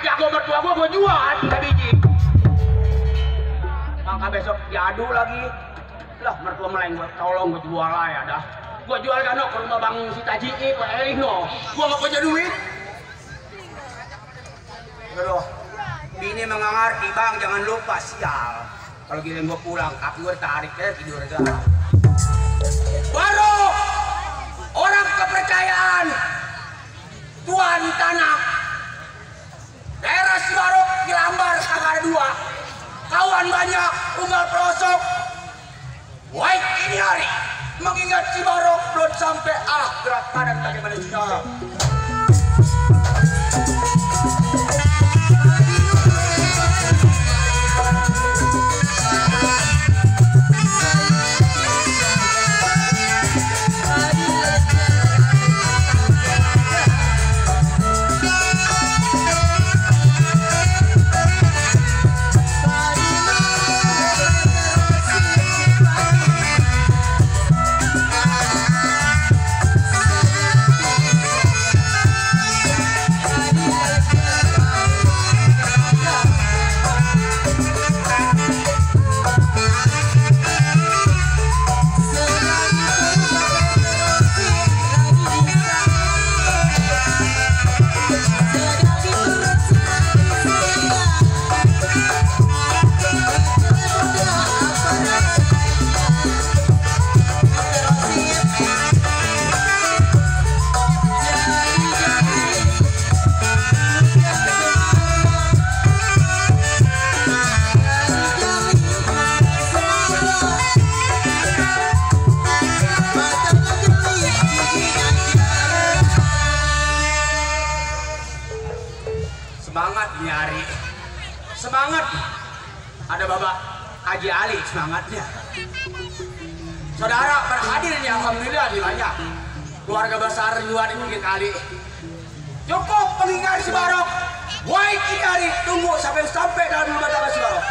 jago mertua gua jual 3 biji. Maka besok diadu lagi. Lah mertua meleng gua tolong gua jual lah ya dah. Gua jual kan ke rumah Bang Sitaji Pak Elino. Gua enggak punya duit. Aduh. Bini mengangarti Bang, jangan lupa sial. Kalau giliran gua pulang, kaki gua tarik tidur aja. Baru orang kepercayaan Tuan Tanah daerah Sibarok Gilambar kagak ada 2 kawan banyak unggal pelosok baik ini hari mengingat Sibarok belum sampai gerak kanan bagaimana sudah. Semangat ada Bapak Haji Ali semangatnya. Saudara berhadir nih alhamdulillah di banyak keluarga besar Yuan ini kali. Cukup peninggalan Sibarok. Wai Kidari tunggu sampai dalam rumah tangga Sibarok.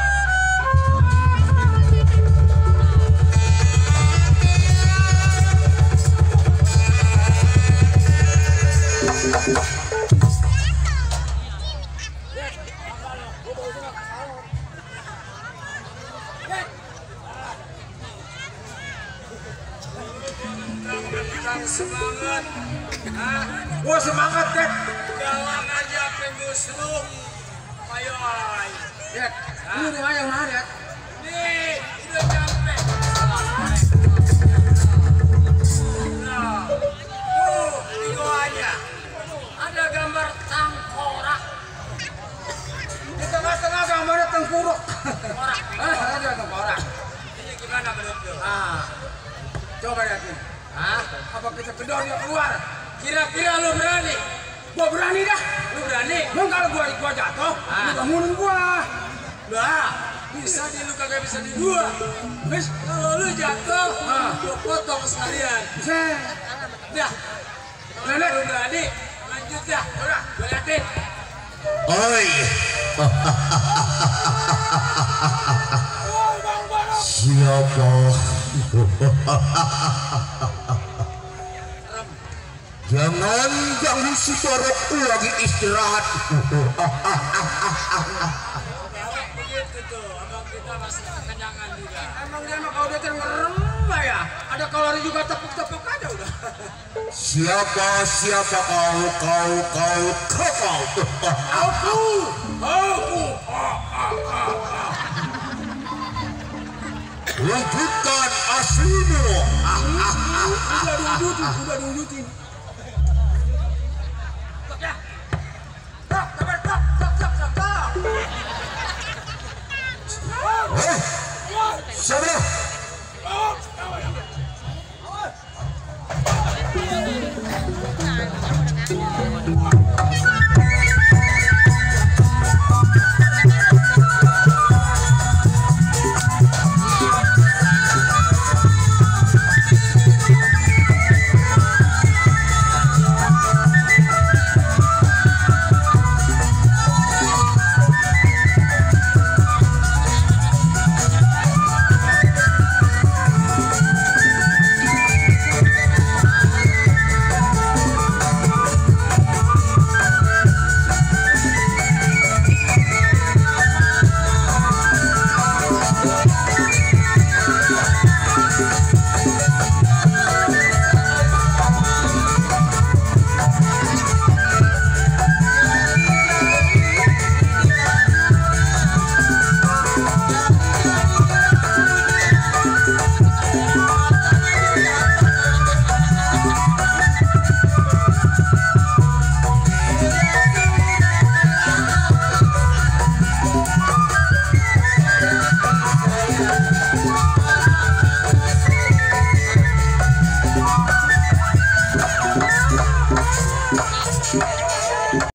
Semangat, Gua semangat deh. jalan aja pengusruk, ayo ay. Dek, ini rumah yang mana Dek? Nih, udah sampai. Nah, tuh di goanya ada gambar tengkorak. Di tengah-tengah gambarnya tengkuruk. Korak, Ada tengkorak. ini gimana menurut lu? Coba lihat nih. Apa kita kedor dia keluar? Kira-kira lu berani? Gua berani dah. Lu berani? Emang kalau gua jatuh, lu bangunin gua. Lah, bisa di lu kagak bisa di gua. Wis, Kalau lu jatuh, gua potong sekalian. set. Dah, Nenek. lu berani? Lanjut dah. Udah, gua liatin. Oi, Oh, Bang Barok. siapa? Jangan ganggu si Barok lagi istirahat. Barok begitu tuh, abang kita masih kekenyangan juga. Emang dia mah kalau dia ngerem ya? Ada kalori juga tepuk-tepuk aja udah. Siapa kau? Aku. Wujudkan aslimu. Udah diwujudin.